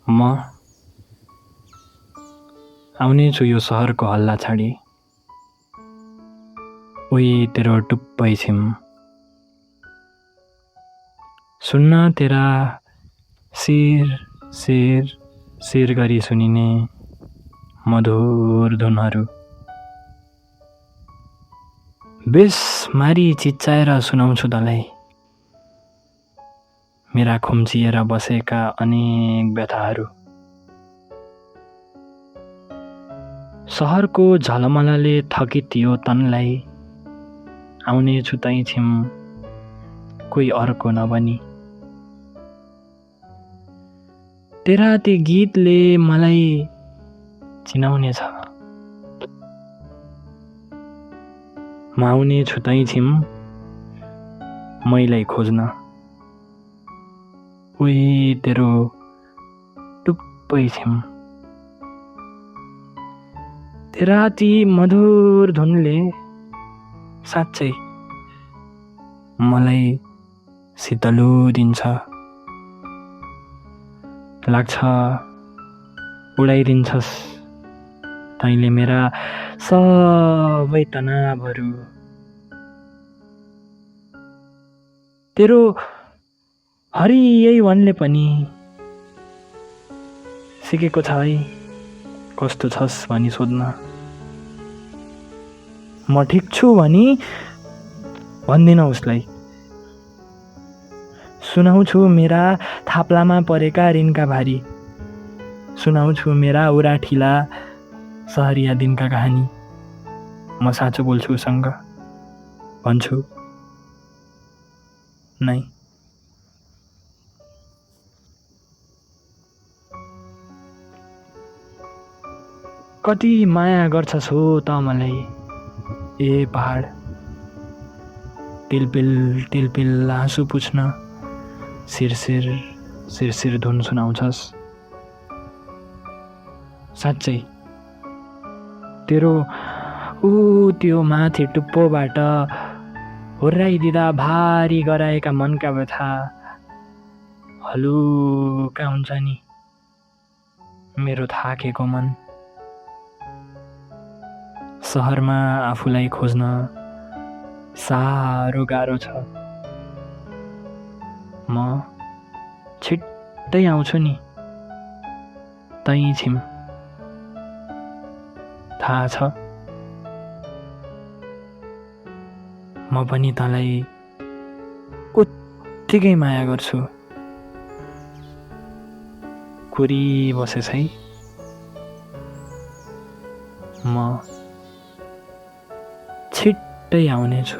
म आउनेछु यो सहरको हल्ला छाडी, उही तेरो टुप्पै छिम, सुन्न तेरा शिर शिर शिर गरी सुनिने मधुर धुनहरू, बेसमारी चिच्चाएर सुनाउँछु तँलाई मेरा खुम्चिएर बसेका अनेक व्यथाहरू। सहरको झलमलले थकित यो तनलाई, आउनेछु तै छिम कोही अर्को नबनी, तेरा ती गीतले मलाई चिनाउनेछ, म आउनेछु तै छिम मैलाई खोज्न, उही तेरो टुप्पै छिम, तेरा ती मधुर धुनले साँच्चै मलाई शीतलु दिन्छ, लाग्छ उडाइदिन्छस् तैँले मेरा सबै तनावहरू। तेरो हरियै वनले पनि सिकेको छ है कस्तो छस् भनी सोध्न, म ठिक छु भनी भन्दिन उसलाई, सुनाउँछु मेरा थाप्लामा परेका ऋणका भारी, सुनाउँछु मेरा उराठिला सहरिया दिनका कहानी, म साँचो बोल्छु उसँग भन्छु नै। कति माया गर्छस् हो त मलाई ए पहाड, तिलपिल तिलपिल आँसु पुछ्न शिरशिर शिरशिर धुन सुनाउँछस्, साँच्चै तेरो त्यो माथि टुप्पोबाट हुर्राइदिँदा भारी गराएका मनका व्यथा हलुका हुन्छ नि मेरो थाकेको मन। सहरमा आफूलाई खोज्न साह्रो गाह्रो छ, म छिट्टै आउँछु नि तै छिम, थाहा छ म पनि तँलाई उत्तिकै माया गर्छु, कुरी बसेछ है म छिट्टै आउनेछु।